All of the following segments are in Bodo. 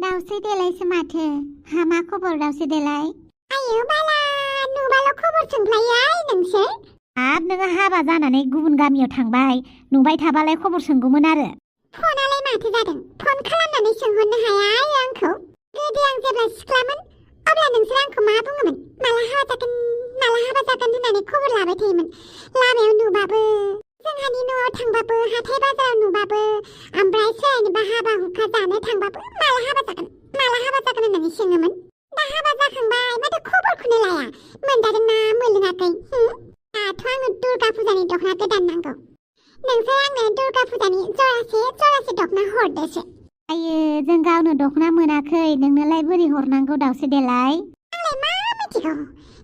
दाउसै देलायसो माथो हामा खबर दाउसै देलाय आयो बाला नुबाल' खबर सोंफ्लायो आइ नोंसोर हाब नोङो हाबा जानानै गुबुन गामियाव थांबाय नुबाय थाबालाय खबर सोंगौमोन आरो फनालाय माथो जादों फन खालामनानै सोंहरनो हाया आइ आंखौ गोदो आं जेब्ला सिख्लामोन अब्ला नोंसोर आंखौ मा बुङोमोन माला हाबा जागोन होननानै खबर लाबाय थायोमोन लामायाव नुबाबो जोंहानि न'आव थांबाबो हाथाय बाजाराव नुबाबो ओमफ्राय सोरनिबा हाबा हुखा जानो थांबाबो माला हाबा जागोन होननानै सोङोमोन दा हाबा जाखांबाय माथो खबरखौनो लाया मोनजादोंना मोनलोङाखै दाथ' आंनो दुर्गा फुजानि दख'ना गोदान नांगौ नोंसोर आंनो दुर्गा फुजानि जरासे दख'ना हरदोसो आयो जों गावनो दख'ना मोनाखै नोंनोलाय बोरै हरनांगौ दाउसै देलाय आंलाय मा मिथिगौ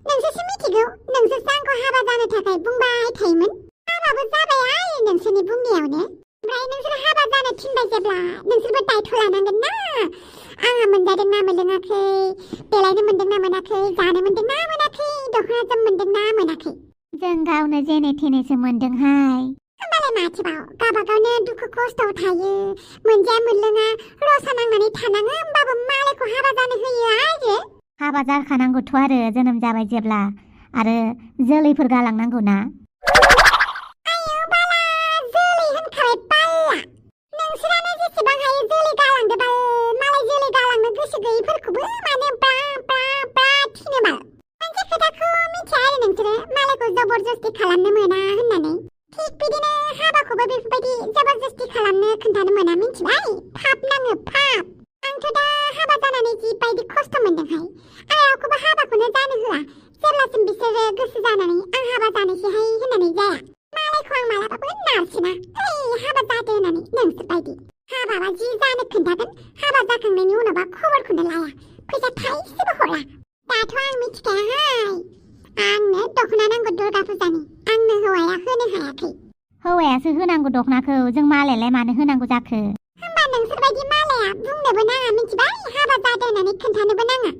नोंसोरसो मिथिगौ नोंसोरसो आंखौ हाबा जानो थाखाय बुंबाय थायोमोन हाबाबो जाबाय आइ नोंसोरनि बुंनायावनो ओमफ्राय नोंसोर हाबा जानो थिनबाय जेब्ला नोंसोरबो दायथ' लानांगोन ना आंहा मोनजादोंना मोनलोङाखै देलायनो मोनदोंना मोनाखै जानो मोनदोंना मोनाखै दख'ना जोम मोनदोंना मोनाखै जों गावनो जेने थेनेसो मोनदोंहाय होमबालाय माथिबाव गावबागावनो दुखु खस्थ'आव थायो मोनजाया मोनलोङा रसा नांनानै थानाङो होमबाबो मालायखौ हाबा जानो होयो आइयो हाबा जाखानांगौथ' आरो जोनोम जाबाय जेब्ला आरो जोलैफोर गालांनांगौ ना आयो बाला जोलै होनखाबाय बाल्ला नोंसोरानो जेसेबां हायो जोलै गालांदो बाल मालाय जोलै गालांनो गोसो गैयैफोरखौबो मानो ब्रा थिनो बाल मोनसे खोथाखौ मिथिया आरो नोंसोरो मालायखौ जबरदस्ति खालामनो मोना होननानै थिग बिदिनो हाबाखौबो बेफोरबायदि जबरदस्ति खालामनो खोन्थानो मोना मिथिबाय पाप नाङो पाप आंथ' दा हाबा जानानै जिबायदि खस्थ' मोनदोंहाय आं रावखौबो हाबाखौनो जानो होआ जेब्लासिम बिसोरो गोसो जानानै आं हाबा जानोसैहाय होननानै जाया मालायखौ आं मालाबाबो नारसिना हाबा जादो होननानै नोंसोर बायदि हाबाबा जि जानो खोन्थागोन हाबा जाखांनायनि उनावबा खबरखौनो लाया फैसा थाइसेबो हरा दाथ' आं मिथिखायाहाय आंनो दख'ना नांगौ दुर्गा फुजानि आंनो हौवाया होनो हायाखै हौवायासो होनांगौ दख'नाखौ जों मालायालाय मानो होनांगौ जाखो होमबा नोंसोरबायदि मालाया बुंनोबो नाङा मिथिबाय हाबा जादो होननानै खोन्थानोबो नाङा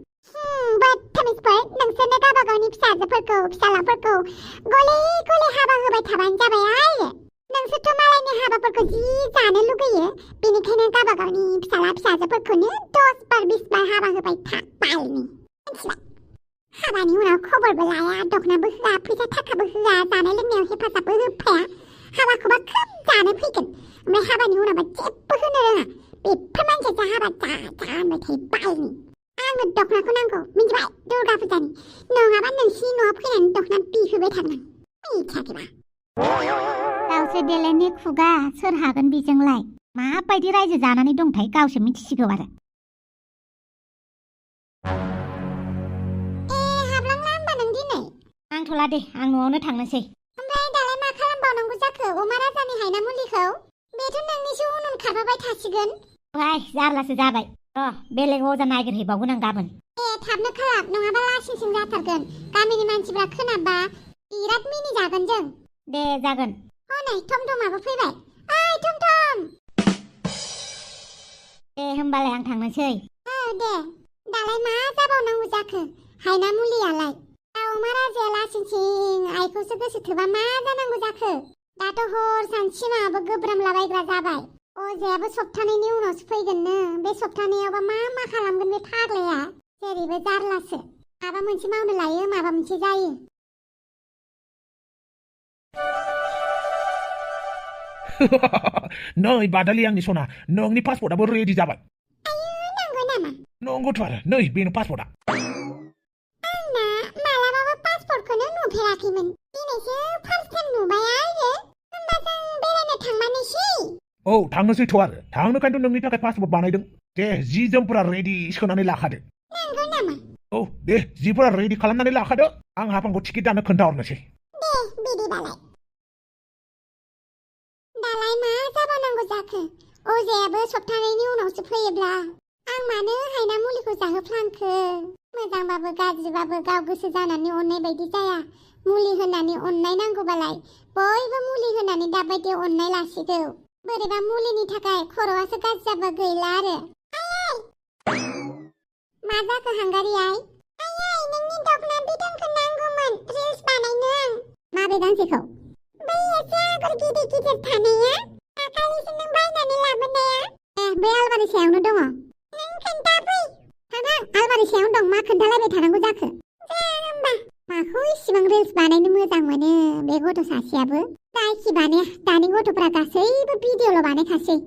नोंसोरनो गावबा गावनि फिसाजोफोरखौ फिसालाफोरखौ गले गले हाबा होबाय थाबानो जाबाय आरो नोंसोरथ' मालायनि हाबाफोरखौ जि जानो लुगैयो बेनिखायनो गावबा गावनि फिसाला फिसाजोफोरखौनो 10 बार 20 बार हाबा होबाय था बालनि मिथिबाय हाबानि उनाव खबरबो लाया दख'नाबो होआ फैसा थाखाबो होआ जानाय लोंनायाव हेफाजाबबो होफाया हाबाखौबा खोब जानो फैगोन ओमफ्राय हाबानि उनावबा जेबो होनो रोङा बेफोर मानसियासो हाबा जा होनबाय थायो बालनि आंनो दख'नाखौ नांगौ मिथिबाय दुर्गा फुजानि नङाबा नोंसिनि न'आव फैनानै दख'ना बिहोबाय थागोन मिथियाखैबा दाउसो देलायनि खुगा सोर हागोन बेजोंलाय माबायदि रायजो जानानै दंथाय गावसो मिथिसिगौ आरो हाबलांला होनबा नों दिनै नांथ'ला दे आं न'आवनो थांनोसै ओमफ्राय दालाय मा खालामबावनांगौ जाखो अमा राजानि हायना मुलिखौ बेथ' नोंनिसो उन खारफाबाय थासिगोन ओइ जारलासो जाबाय र' बेलेग अजा नागिरहैबावगोन आं गाबोन थाबनो खालाम नङाबा लासिंसिं जाथारगोन गामिनि मानसिफ्रा खोनाबा बिराद मिनिजागोन जों दे जागोन हनै टमटमाबो फैबाय ओइ टमटम दे होमबालाय आं थांनोसै दे दालाय मा जाबावनांगौ जाखो हायना मुलियालाय अमा राजाया लासिंसिं आइखौसो गोसो थोबा मा जानांगौ जाखो दाथ' हर सान सिमाङाबो गोब्रामलाबायग्रा जाबाय अजायाबो सप्तानैनि उनावसो फैगोननो बे सप्तानैयावबा मा खालामगोन बे फाग्लाया जेरैबो जारलासो माबा मोनसे मावनो लायो माबा मोनसे जायो नै बादालि आंनि सना नोंनि पासपर्टआबो रेडि जाबाय आयु नांगौ नामा नंगौथ' आरो नै बेनो पासपर्टआ आंना मालाबाबो पासपर्टखौनो नुफेराखैमोन दिनैसो फार्स्ट टाइम नुबाय आरो होमबा जों बेरायनो थांमारनोसै औ थांनोसैथ' आरो थांनोखायथ' नोंनि थाखाय पासपर्ट बानायदों दे जि जोमफोरा रेडि सोनानै लाखादो नांगौ नामा औ दे जिफोरा रेडि खालामनानै लाखादो आं हाफांखौ टिकेट दानो खोन्थाहरनोसै दे बिदिबालाय दालाय मा जाबावनांगौ जाखो अजायाबो सप्तानैनि उनावसो फैयोब्ला आं मानो हायना मुलिखौ जाहोफ्लांखो मोजांबाबो गाज्रिबाबो गाव गोसो जानानै अननाय बायदि जाया मुलि होनानै अननाय नांगौबालाय बयबो मुलि होनानै दाबायदियाव अननाय लासिगौ बोरैबा मुलिनि थाखाय खर'आसो गाज्रि जाबा गैला आरो मा जाखो हांगारि आइ नोंनि दख'ना बिदनखौ नांगौमोन रिल्स बानायनो आं माबे गांसेखौ बै एसे आगर गिदिर गिदिर थानाया दाखालिसो नों बायनानै लाबोनाया बे आलमारि सायावनो दङ नों खोन्था सायाव दं मा खोन्थालायबाय थानांगौ जाखो दे होमबा माखौ इसिबां रिल्स बानायनो मोजां मोनो बे गथ' सासेयाबो जायखिबाने दानि गथ'फ्रा गासैबो भिडिअल' बानायखासै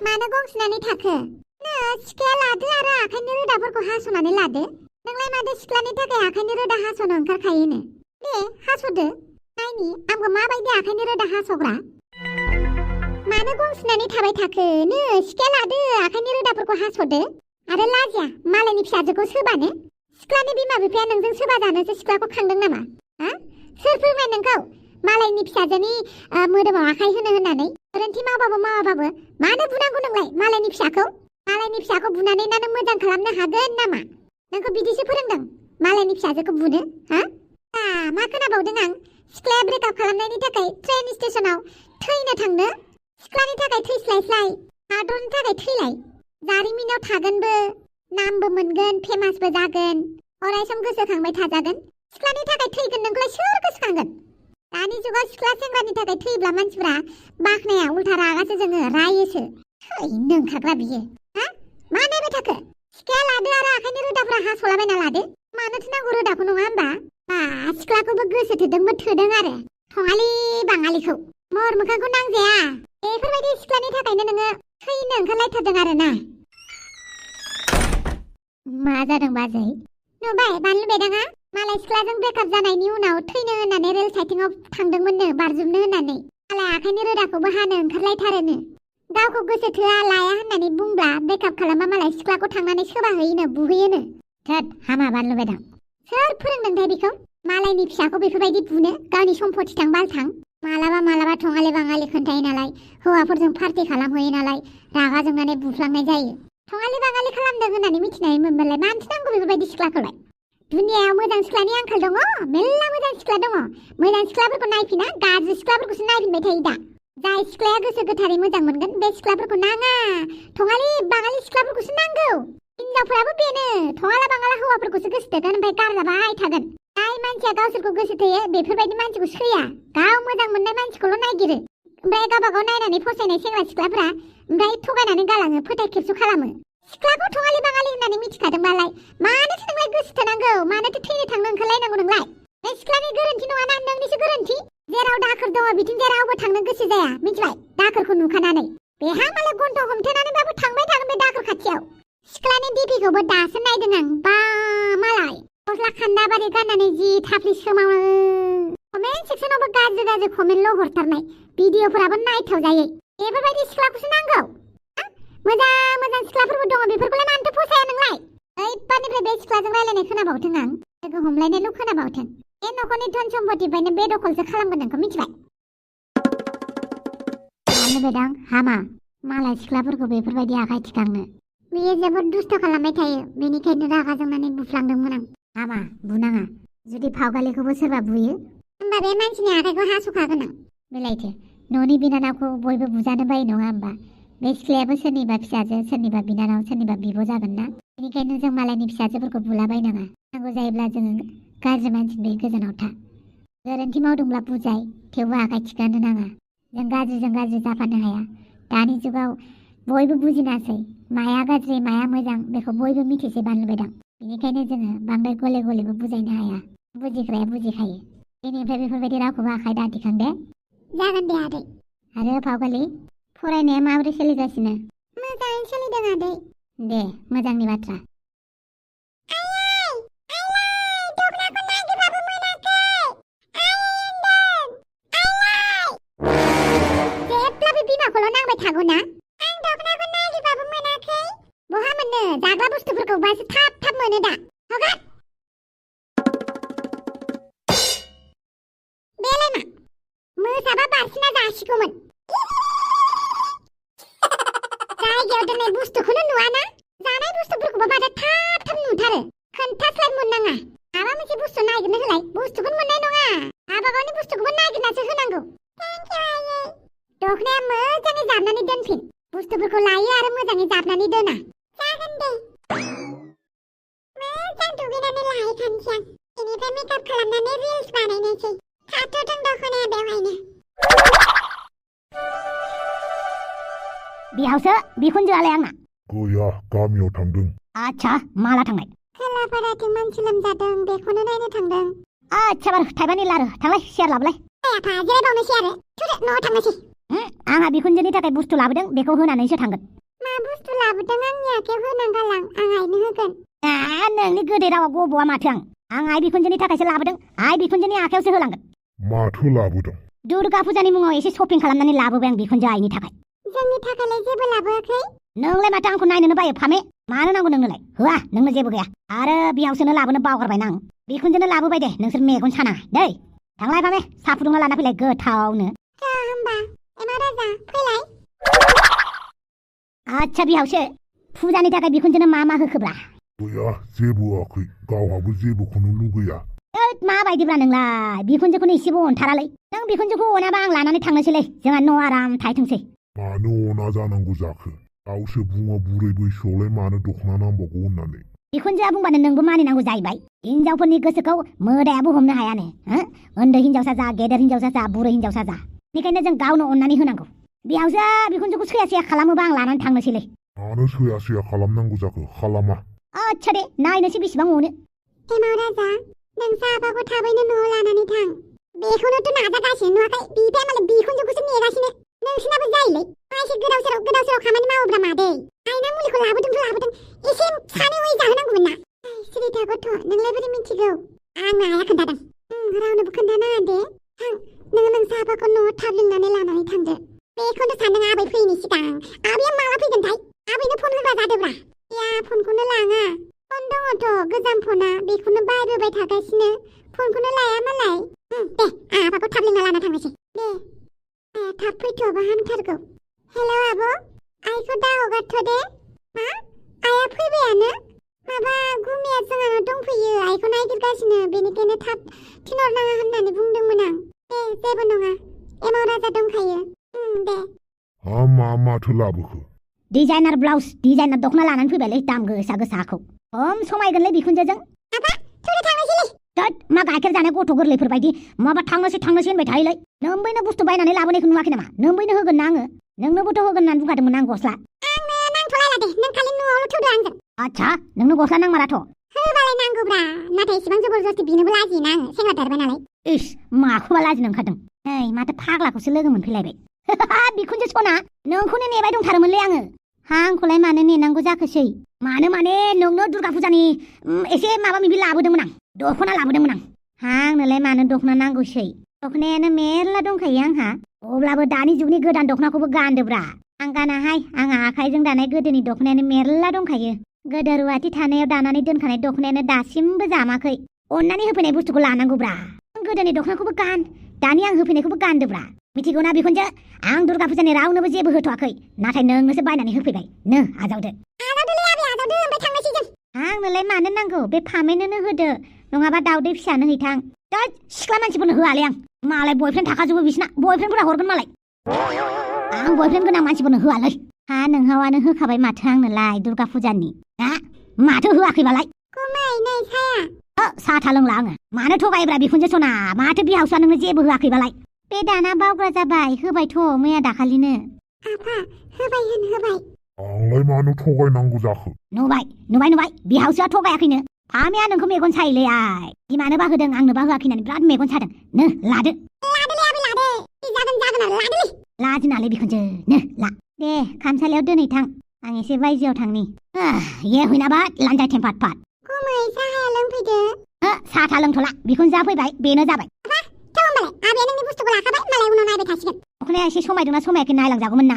मानो गंसुनानै थाखो नो सिखाया लादो आरो आखाइनि रोदाफोरखौ हास'नानै लादो नोंलाय मादो सिख्लानि थाखाय आखाइनि रोदा हास'नो ओंखारखायोनो दे हास'दो नायनि आंबो माबायदि आखाइनि रोदा हास'ग्रा मानो गंसुनानै थाबाय थाखो नो सिखाया लादो आखाइनि रोदाफोरखौ हास'दो आरो लाजिया मालायनि फिसाजोखौ सोबानो सिख्लानि बिमा बिफाया नोंजों सोबा जानोसो सिख्लाखौ खांदों नामा हा सोर फोरमाय नोंखौ मालायनि फिसाजोनि मोदोमाव आखाइ होनो होननानै गोरोन्थि मावबाबो मावाबाबो मानो बुनांगौ नोंलाय मालायनि फिसाखौ बुनानै नों मोजां खालामनो हागोन नामा नोंखौ बिदिसो फोरोंदों मालायनि फिसाजोखौ बुनो हा मा खोनाबावदों आं सिख्लाया ब्रेकआप खालामनायनि थाखाय ट्रेन स्टेशनाव थैनो थांनो सिख्लानि थाखाय थैस्लायस्लाय हादरनि थाखाय थैलाय जारिमिनाव थागोनबो नामबो मोनगोन फेमासबो जागोन अरायसम गोसोखांबाय थाजागोन सिख्लानि थाखाय थैगोन नोंखौलाय सोर गोसोखांगोन दानि जुगाव सिख्ला सेंग्रानि थाखाय थैब्ला मानसिफ्रा बाखनाया उल्था रागासो जोङो रायोसो थै नोंखाग्रा बियो हा मा नायबाय थाखो सिखाया लादो आरो आखाइनि रोदाफ्रा हास'लाबायना लादो मानोथो नांगौ रोदाखौ नङा होमबा सिख्लाखौबो गोसो थोदों आरो थङालि बाङालिखौ महर मोखांखौ नांजाया बेफोरबायदि सिख्लानि थाखायनो नोङो थैनो ओंखारलायथारदों आरो ना मा जादों बाजै नुबाय बानलु बेदाङा मालाय सिख्लाजों ब्रेकआप जानायनि उनाव थैनो होननानै रेल साइटिंआव थांदोंमोननो बारजुमनो होननानै मालाय आखाइनि रोदाखौबो हानो ओंखारलायथारोनो गावखौ गोसो थोआ लाया होननानै बुंब्ला ब्रेकआप खालामा मालाय सिख्लाखौ थांनानै सोबाहैयोनो बुहैयोनो थोद हामा बानलु बेदां सोर फोरोंदोंथाय बेखौ मालायनि फिसाखौ बेफोरबायदि बुनो गावनि सम्पति थां बालथां मालाबा थङालि बाङालि खोन्थायो नालाय हौवाफोरजों पार्टि खालामहैयो नालाय रागा जोंनानै बुफ्लांनाय जायो थङालि बाङालि खालामदों होननानै मिथिनाय मोनबालाय मानोथो नांगौ बेफोरबायदि सिख्लाखौलाय दुनियायाव मोजां सिख्लानि आंखाल दङ मेल्ला मोजां सिख्ला दङ मोजां सिख्लाफोरखौ नायफिना गाज्रि सिख्लाफोरखौसो नायफिनबाय थायो दा जाय सिख्लाया गोसो गोथारै मोजां मोनगोन बे सिख्लाफोरखौ नाङा थङालि बाङालि सिख्लाफोरखौसो नांगौ हिनजावफोराबो बेनो थङाला बाङाला हौवाफोरखौसो गोसो थोगोन ओमफ्राय गारजाबाय थागोन जाय मानसिया गावसोरखौ गोसो थोयो बेफोरबायदि मानसिखौ सैया गाव मोजां मोननाय मानसिखौल' नायगिरो ओमफ्राय गावबागाव नायनानै फसायनाय सेंग्रा सिख्लाफोरा ओमफ्राय थगायनानै गालाङो फोथाय खेबस' खालामो सिख्लाखौ थङालि बाङालि होननानै मिथिखादोंबालाय मानोथो नोंलाय गोसो थोनांगौ मानोथो थैनो थांनो ओंखारलायनांगौ नोंलाय बे सिख्लानि गोरोन्थि नङाना नोंनिसो गोरोन्थि जेराव दाखोर दङ बिथिंजाय रावबो थांनो गोसो जाया मिथिबाय दाखोरखौ नुखानानै बेहा मालाय गन्थं हमथेनानैबाबो थांबाय थागोन बे दाखोर खाथियाव सिख्लानि डिपिखौबो दासो नायदों आं बा मालाय गस्ला खान्दा बादि गाननानै जि थाफ्लि सोमावो कमेन्ट सेक्सनावबो गाज्रि कमेन्टल' हरथारनाय भिडिअफोराबो नायथावजायै बेफोरबायदि सिख्लाखौसो नांगौ मोजां सिख्लाफोरबो दङ बेफोरखौलाय मानोथो फसाया नोंलाय ओइबारनिफ्राय बे सिख्लाजों रायलायनाय खोनाबावथों आं लोगो हमलायनायल' खोनाबावथों बे न'खरनि धन सम्पतिनिफ्रायनो बे दखलसो खालामगोन नोंखौ मिथिबाय मानो बेदां हामा मालाय सिख्लाफोरखौ बेफोरबायदि आखाइ थिखांनो बेयो जोबोद दुस्थ' खालामबाय थायो बेनिखायनो रागा जोंनानै बुफ्लांदोंमोन आं हामा बुनाङा जुदि फावगालिखौबो सोरबा बुयो होमबा बे मानसिनि आखाइखौ हास'खागोन आं बेलायथो न'नि बिनानावखौ बयबो बुजानो बायो नङा होमबा बे सिख्लायाबो सोरनिबा फिसाजो सोरनिबा बिनानाव सोरनिबा बिब' जागोन ना बेनिखायनो जों मालायनि फिसाजोफोरखौ बुलाबायनाङा नांगौ जायोब्ला जोङो गाज्रि मानसिनिफ्राय गोजानाव था गोरोन्थि मावदोंब्ला बुजाय थेवबो आखाइ थिखांनो नाङा जों गाज्रिजों गाज्रि जाफानो हाया दानि जुगाव बयबो बुजिनासै माया गाज्रि माया मोजां बेखौ बयबो मिथिसै बानलु बेदां बेनिखायनो जोङो बांद्राय गले गलेबो बुजायनो हाया बुजिग्राया बुजिखायो बेनिफ्राय बेफोरबायदि रावखौबो आखाइ दादिखां दे जागोन दे आदै आरो फावगालि फरायनाया माबोरै सोलिगासिनो मोजाङै सोलिदों आदै दे मोजांनि बाथ्रा जेब्लाबो बिमाखौल' नांबाय थागौ ना आं दखनाखौ नागिरबाबो मोनाखै बहा मोननो जाग्रा बुस्थुफोरखौ बासो थाब मोनो दा हगार बेलाय मा मोसाबा बारसिना जासिगौमोन जायगायाव दोननाय बुस्थुखौनो नुवाना जानाय बुस्थुफोरखौबो बादा थाब नुथारो खोन्थास्लाय मोननाङा माबा मोनसे बुस्थु नागिरनो होलाय बुस्थुखौनो मोननाय नङा गावबागावनि बुस्थुखौबो नागिरनासो होनांगौ दखनाया मोजाङै जाबनानै दोनफिन बुस्थुफोरखौ लायो आरो मोजाङै जाबनानै दोना जागोन दे मोजां दुगैनानै लाहैखानोसै आं बेनिफ्राय मेकआप खालामनानै रिल्स बानायनोसै थाथ'थों दखनाया बेवहायनो बिहावसो बिखुनजोआलाय आंना गैया गामियाव थांदों आच्छा माला थांनाय खोलापाराथिं मानसि लोमजादों बेखौनो नायनो थांदों आच्छा बार थाइबानि लारु थांलाय सियार लाबोलाय आफा जिरायबावनोसै आरो थुदो न'आव थांनोसै आंहा बिखुनजोनि थाखाय बुस्थु लाबोदों बेखौ होनानैसो थांगोन मा बुस्थु लाबोदों आंनि आखायाव होनां गालां आं आइनो होगोन नोंनि गोदै रावा गब'आ माथो आं आइ बिखुनजोनि थाखायसो लाबोदों आइ बिखुनजोनि आखायावसो होलांगोन माथो लाबोदों दुर्गा फुजानि मुङाव एसे शपिं खालामनानै लाबोबाय आं बिखुनजो आइनि थाखाय जोंनि थाखायलाय जेबो लाबोआखै नोंलाय माथो आंखौ नायनोनो बायो फामे मानो नांगौ नोंनोलाय होआ नोंनो जेबो गैया आरो बिहावसोनो लाबोनो बावगारबायना आं बिखुनजोनो लाबोबाय दे नोंसोर मेगन साना दै थांलाय फामे साहा फुदुंना लाना फैलाय गोथावनो होमबा एमा राजा फैलाय आच्छा बिहावसो फुजानि थाखाय बिखुनजोनो मा होखोब्रा गैया जेबो होआखै गावहाबो जेबोखौनो लुगैया माबायदिब्रा नोंलाय बिखुनजोखौनो एसेबो अनथारालै नों बिखुनजोखौ अनाबा आं लानानै थांनोसैलै जोंहा न' आराम थाहैथोंसै मानो अना जानांगौ जाखो गावसो बुङो बुरै बैसोआवलाय मानो दख'ना नांबावगौ होननानै बिखुनजोआ बुंबानो नोंबो मानिनांगौ जाहैबाय हिनजावफोरनि गोसोखौ मोदायाबो हमनो हायानो उन्दै हिनजावसा जा गेदेर हिनजावसा जा बुरै हिनजावसा जा बेनिखायनो जों गावनो अननानै होनांगौ बिहावसो बिखुनजोखौ सैया सैया खालामोबा आं लानानै थांनोसैलै मानो सैया सैया खालामनांगौ जाखो खालामा आच्छा दे नायनोसै बेसेबां अनो एमाव राजा नोंसा आफाखौ थाबैनो न'आव लानानै थां बेखौनोथ' नाजागासिनो नुवाखै बिफाया मालाय बिखुनजोखौसो नेगासिनो नोंसिनाबो जायोलै एसे गोदाव सोराव खामानि मावोब्रा मादै आइना मुलिखौ लाबोदों एसे सानै हय जाहोनांगौमोन ना सिरिथा गथ' नोंलाय बोरै मिथिगौ आंनो आइया खोन्थादों रावनोबो खोन्थानाङा दे थां नोङो नोंसा आफाखौ न'आव थाब लिंनानै लानानै थांदो बेखौनो सानदों आबै फैयैनि सिगां आबैया माला फैगोनथाय आबैनो फन होग्रा जादोब्रा या फनखौनो लाङा फन दङथ' गोजाम फना बेखौनो बाहायबोबाय थागासिनो फनखौनो लाया मालाय दे आं आफाखौ थाब लिंना लाना थांनोसै दे थाब फैथ'बा हामथारगौ हेलौ आब' आइखौ दा हगारथ' दे मा आइया फैबायानो माबा गुमिया जोंहानाव दंफैयो आइखौ नायगिरगासिनो बेनिखायनो थाब थिनहरनाङा होननानै बुंदोंमोन आं दे जेबो नङा एमाव राजा दंखायो दे मा माथो लाबोखो डिजाइनार ब्लाउस डिजाइनार दख'ना लानानै फैबायलै दाम गोसा गोसाखौ खम समायगोनलै बिखुनजोजों आफा थुदो थांनोसैलै थोद मा गाइखेर जानाय गथ' गोरलैफोर बायदि माबा थांनोसै होनबाय थायोलै नोंबैनो बुस्थु बायनानै लाबोनायखौ नुवाखै नामा नोंबैनो होगोन ना आङो नोंनोबोथ' होगोन होननानै बुंखादोंमोन आं गस्ला आंनो नांथ'लायला दे नों खालि न'आवल' थुदो आंजों आच्छा नोंनो गस्ला नांमाराथ' होबालाय नांगौब्रा नाथाय इसेबां जबरदस्ति बिनोबो लाजियोना आङो सेंग्रा देरबाय नालाय इस माखौबा लाजिनो ओंखारदों नै माथो फाग्लाखौसो लोगो मोनफैलायबाय बिखुनजो सना नोंखौनो नेबाय दंथारोमोनलै आङो आंखौलाय मानो नेनांगौ जाखोसै मानो माने नोंनो दुर्गा फुजानि एसे माबा माबि लाबोदोंमोन आं दख'ना लाबोदोंमोन आंनोलाय मानो दख'ना नांगौसै दख'नायानो मेरला दंखायो आंहा अब्लाबो दानि जुगनि गोदान दख'नाखौबो गानदोब्रा आं गानाहाय आंहा आखाइजों दानाय गोदोनि दख'नायानो मेरला दंखायो गोदो रुवाथि थानायाव दानानै दोनखानाय दख'नायानो दासिमबो जामाखै अननानै होफैनाय बुस्थुखौ लानांगौब्रा गोदोनि दख'नाखौबो गान दानि आं होफैनायखौबो गानदोब्रा मिथिगौना बिखुनजो आं दुर्गा फुजानि रावनोबो जेबो होथ'वाखै नाथाय नोंनोसो बायनानै होफैबाय नो आजावदो ओमफ्राय थांनोसै जों आंनोलाय मानो नांगौ बे फामेनोनो होदो नङाबा दाउदै फिसानो हैथां सिख्ला मानसिफोरनो होआलै आं मालाय बयफ्रेन्ड थाखाजोबो बिसिना बयफ्रेन्डफोरा हरगोन मालाय आं बयफ्रेन्ड गोनां मानसिफोरनो होआलै नोंहावानो होखाबाय माथो आंनोलाय दुर्गा फुजानि माथो होआखैबालाय नै साया साथा लोंला आङो मानो थगायब्रा बिखुनजो सना माथो बिहावसोआ नोंनो जेबो होआखैबालाय बे दाना बावग्रा जाबाय होबायथ' मैया दाखालिनो आफा होबाय आंलाय मानो थगायनांगौ जाखो नुबाय बिहावसोआ थगायाखैनो फामेया नोंखौ मेगन सायोलै आइ बिमानोबा होदों आंनोबा होआखै होननानै बिराद मेगन सादों नो लादो लाजिनालै बिखुनजो नो ला दे खामसालियाव दोनै थां आं एसे बायजोआव थांनि ये हुइनाबा लान्जाय थेमफाट फाट गुमै साहाया लोंफैदो साथा लोंथ'ला बिखुनजोआ फैबाय बेनो जाबाय आबैया नोंनि बुस्थुखौ लाखाबाय मालाय उनाव नायबाय थासिगोन दख'नाया एसे समायदोंना समायाखै नायलांजागौमोन ना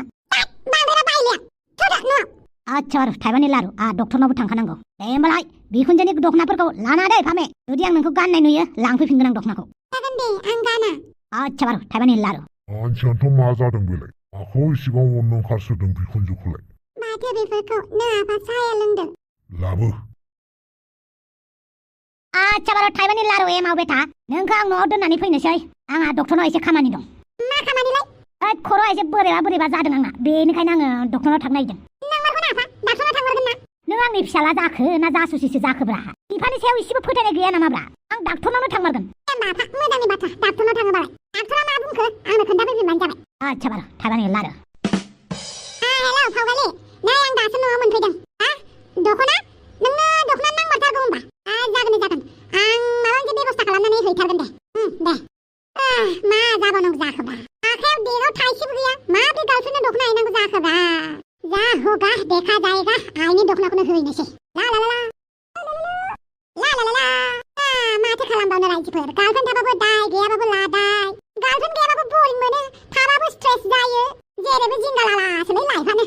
आच्छा बारु थाइबानि लारु डक्टरनावबो थांखानांगौ दे होमबालाय बिखुनजोनि दख'नाफोरखौ लाना दै फामे जुदि आं नोंखौ गाननाय नुयो लांफैफिनगोन आं दख'नाखौ जागोन दे आं गाना आच्छा बारु थाइबानि लारु मानसियानोथ' मा जादों बेलाय माखौ इसिबां अननो ओंखारसोदों बिखुनजोखौलाय माथो बेफोरखौ नों आफा साहाया लोंदों लाबो आच्छा बारु थाइबानि लारु एमाव बेथा नोंखौ आं न'आव दोननानै फैनोसै आंहा डक्टरनाव एसे खामानि दं मा खामानिलाय खर'आ एसे बोरैबा जादों आंना बेनिखायनो आङो डक्टरनाव थांनो नागिरदों डाक्टरनाव थांमारगोन ना नों आंनि फिसाला जाखो ना जासुसिसो जाखोब्रा बिफानि सायाव एसेबो फोथायनाय गैया नामाब्रा आं डाक्टरनावनो थांमारगोन मोजांनि बाथ्रा डाक्टरनाव थाङोबालाय डाक्टरा मा बुंखो आंनो खोन्थाफैफिनबानो जाबाय आच्छा बारु थाइबानि लारु हेलौ सावगारि नै आं दासो न'आव मोनफैदों दख'ना नोंनो दख'ना नांमारथारगौ होनबा जागोन आं माबा मोनसे बेबस्था खालामनानै हैथारगोन दे मा जाबावनांगौ जाखोबा आखायाव देगाव थाइसेबो गैया माबोरै गावसोरनो दख'ना हैनांगौ जाखोबा जा होगा देखा जाएगा आइनि दख'नाखौनो हैनोसै ला माथो खालामबावनो रायजोफोर गार्लफ्रेन्ड थाबाबो दाय गैयाबाबो लादाय गार्लफ्रेन्ड गैयाबाबो बरिं मोनो थाबाबो स्ट्रेस जायो जेरैबो जिंगा लालासोलै लाइफानो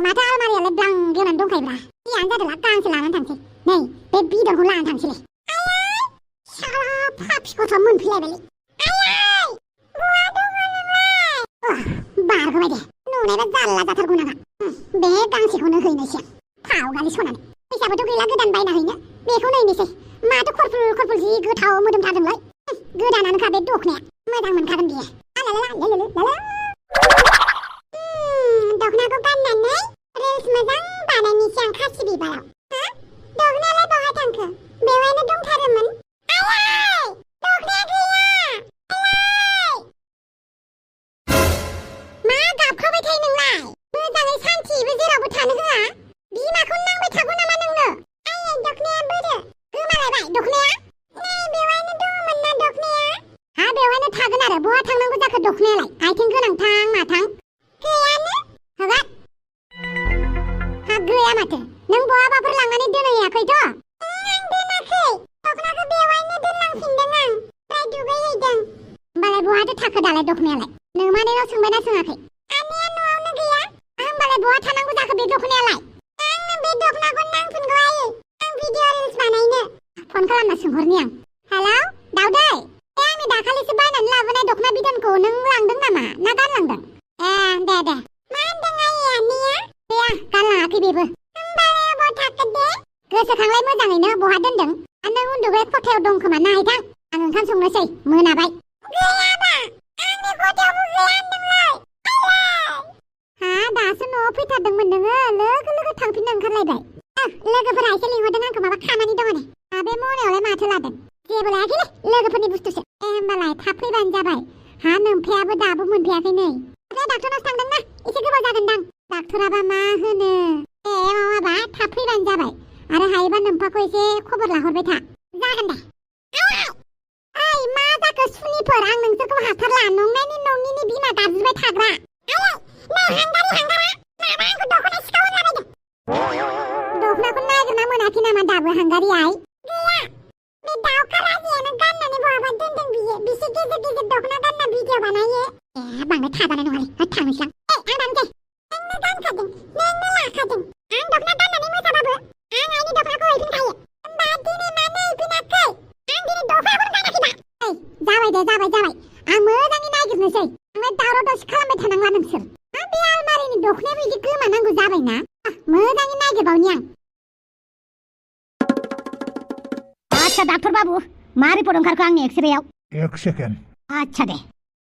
माथो आलमारियालाय ब्लां गेवनानै दंखायोब्रा जियानो जादोला गांसे लानानै थांसै नै बे बिदनखौ लानानै थांसैलै आयै साला फाफि गथ' मोनफैलायबायलै आयै बहा दङ नोंलाय बारग'बाय दे नुनायबा जारला जाथारगौ नामा बे गांसेखौनो हैनोसै आं फावगालि सनानै फैसाबोथ' गैला गोदान बायना हैनो बेखौनो हैनोसै माथो खरफुल जि गोथाव मोदोमथारदोंलाय गोदानानोखा बे दख'नाया मोजां मोनखागोन बियो दख'नाखौ गाननानै रिल्स मोजां बानायनोसै आं खासि बिबाराव दख'नायालाय बहा थांखो बेवहायनो दंथारोमोन आयै दख'नाया गैया मा गाबखाबाय थायो नोंलाय मोजाङै सान्थिबो जेरावबो थानो होआ बिमाखौ नांबाय थागौ नामा नोंनो आयै दख'नाया बोरो गोमालायबाय दख'नाया नै बेवहायनो दङमोन ना दख'नाया बेवहायनो थागोन आरो बहा थांनांगौ जाखो दख'नायालाय आथिं गोनांथां माथां गैयानो हगार गैया माथो नों बहाबाफोर लांनानै दोनहैयाखैथ' आं दोनाखै दख'नाखौ बेवहायनो दोनलांफिनदों आं ओमफ्राय दुगैहैदों होमबालाय बहाथो थाखो दालाय दख'नायालाय नोंमादैनाव सोंबायना सोङाखै आनैया न'आवनो गैया होमबालाय बहा थानांगौ जाखो बे दख'नायालाय आंनो बे दख'नाखौ नांफिनगौ आयै आं भिडिअ रिल्स बानायनो फन खालामना सोंहरनि आं हेलौ दावदै आंनि दाखालिसो बायनानै लाबोनाय दख'ना बिदनखौ नों लांदों नामा ना गानलांदों दे मा होनदों आयै आनैया गैया गानलाङाखै बेबो होमबालाय बहा थाखो दे गोसोखांलाय मोजाङैनो बहा दोनदों नों उन्दुग्रा खथायाव दं खोमा नायथां आं ओंखाम संनोसै मोनाबाय गैयाबा आंनि खथायावबो गैया होनदोंलाय दासो न'आव फैथारदोंमोन नोङो लोगो थांफिननो ओंखारलायबाय लोगोफोरा एसे लिंहरदों आंखौ माबा खामानि दङ नो बे मनायावलाय माथो लादों जेबो लायाखैलै लोगोफोरनि बुस्थुसो होमबालाय थाब फैबानो जाबाय नोमफायाबो दाबो मोनफैयाखै नै डाक्टरनावसो थांदों ना एसे गोबाव जागोनदां डाक्टराबा मा होनो माबा थाब फैबानो जाबाय आरो हायोबा नोमफाखौ एसे खबर लाहरबाय था जागोन दे ओइ मा जाखो सुनिफोर आं नोंसोरखौ हाथारला नंनायनि बिमा गाबज्रिबाय थाग्रा नै हांगारा माबा आंखौ दख'ना सिखाव होनलाबायदों दख'नाखौ नागिरना मोनाखै नामा दाबो हांगारि आइ गैया बे दाउखा राजियानो गाननानै बहाबा दोनदों बिसोर गेजेर दख'ना गानना भिडिअ बानायो बांद्राय थाजानाय नङालै थांनोसै आं दानसै नोंनो गानखादों नोंनो लाखादों आं दख'ना गाननानै मोसाबाबो आं आइनि दख'नाखौ हैफिनखायो होमबा दिनै मानो हैफिनाखै आं दिनै दख'नाखौनो गानाखैबा जाबाय आं मोजाङै नागिरनोसै ओमफ्राय दावराव दावसि खालामबाय थानांला नोंसोर बे आलमारिनि दख'नायाबो बिदि गोमानांगौ जाबायना मोजाङै नागिरबावनि आं आच्छा डाक्टर बाबु मा रिपर्ट ओंखारखो आंनि एक्सरेयाव एक सेकेन्ड आच्छा दे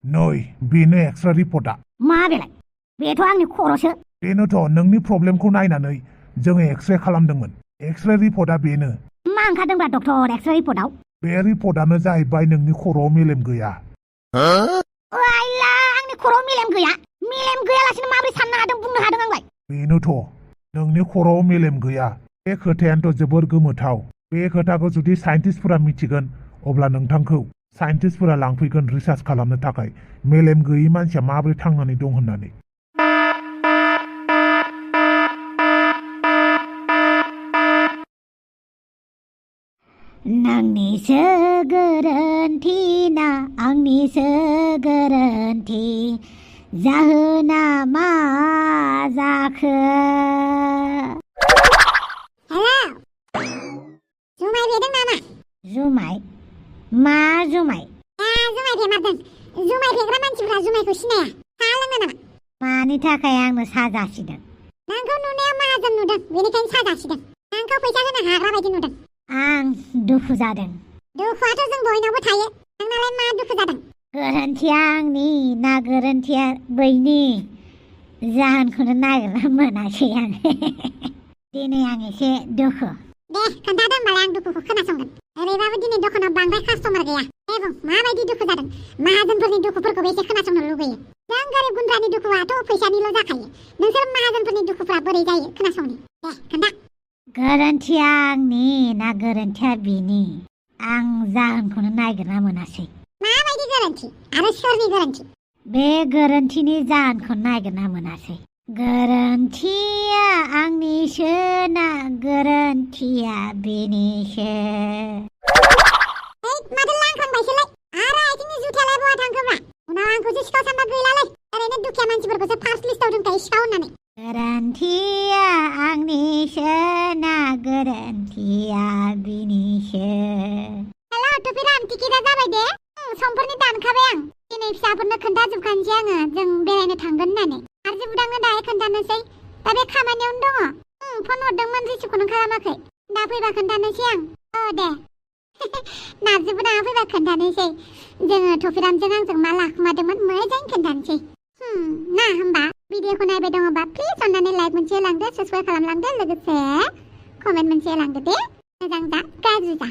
नै बेनो एक्सरे रिपर्टआ मा बेलाय बेथ' आंनि खर'सो बेनोथ' नोंनि प्रब्लेमखौ नायनानै जोङो एक्सरे खालामदोंमोन एक्सरे रिपर्टआ बेनो मा ओंखारदोंब्रा डक्टर एक्सरे रिपर्टआव बे रिपर्टआनो जाहैबाय नोंनि खर'आव मेलेम गैया आइला आंनि खर'आव मेलेम गैयालासिनो माबोरै साननो हादों बुंनो हादों आंलाय बेनोथ' नोंनि खर'आव मेलेम गैया बे खोथायानोथ' जोबोर गोमोथाव बे खोथाखौ जुदि साइन्टिस्टफोरा मिथिगोन अब्ला नोंथांखौ साइन्टिस्टफोरा लांफैगोन रिसार्च खालामनो थाखाय मेलेम गैयै मानसिया माबोरै थांनानै दं होननानै नोंनिसो गोरोन्थि ना आंनिसो गोरोन्थि जाहोना मा जाखो हेलौ जुमाय फेदों नामा जुमाय मा जुमाय जुमाय फेमारदों जुमाय फेग्रा मानसिफ्रा जुमायखौ सिनाया साहा लोङो नामा मानि थाखाय आंनो साजासिदों नोंखौ नुनायाव माहाजोन नुदों बेनिखायनो साजासिदों नोंखौ फैसा होनो हाग्रा बायदि नुदों आं दुखु जादों दुखुआथ' जों बयनावबो थायो नोंनालाय मा दुखु जादों गोरोन्थिया आंनि ना गोरोन्थिया बैनि जाहोनखौनो नागिरना मोनासै आं दिनै आं एसे दुखु दे खोन्थादो होमबालाय आं दुखुखौ खोनासंगोन ओरैबाबो दिनै दखानाव बांद्राय कास्टमार गैया दे बुं माबायदि दुखु जादों माहाजोनफोरनि दुखुफोरखौबो एसे खोनासंनो लुगैयो जों गोरिब गुन्द्रानि दुखुआथ' फैसानिल' जाखायो नोंसोर माहाजोनफोरनि दुखुफ्रा बोरै जायो खोनासंनि दे खोन्था गोरोन्थिया आंनि ना गोरोन्थिया बिनि आं जाहोनखौनो नागिरना मोनासै माबायदि गोरोन्थि आरो सोरनि गोरोन्थि बे गोरोन्थिनि जाहोनखौ नागिरना मोनासै गोरोन्थिया आंनिसो ना गोरोन्थिया बिनिसो माथो लांखांबायसोलाय आरो आथिंनि जुथायालाय बहा थांखोब्रा उनाव आंखौसो सिखाव सानबा गैलालै ओरैनो दुखिया मानसिफोरखौसो फार्स्ट लिस्टाव दोनखायो सिखाव होननानै गोरोन्थिया आंनिसो ना गोरोन्थिया बिनिसो हेल' टुपिराम टिकेटआ जाबाय दे समफोरनि दानखाबाय आं दिनै फिसाफोरनो खोन्थाजोबखानोसै आङो जों बेरायनो थांगोन होननानै आरो बुदांनो दाहाय खोन्थानोसै दा बे खामानियावनो दङ फन हरदोंमोन रिसिभखौनो खालामाखै दा फैबा खोन्थानोसै आं दे नार्जिबुदाङा फैबा खोन्थानोसै जोङो टुपिरामजों आंजों मा लाखुमादोंमोन मोजां खोन्थानोसै ना होमबा भिडिअखौ नायबाय दङबा प्लिज अननानै लाइक मोनसे होलांदो साबस्क्राइब खालामलांदो लोगोसे कमेन्ट मोनसे होलांदो दे मोजां जा गाज्रि जा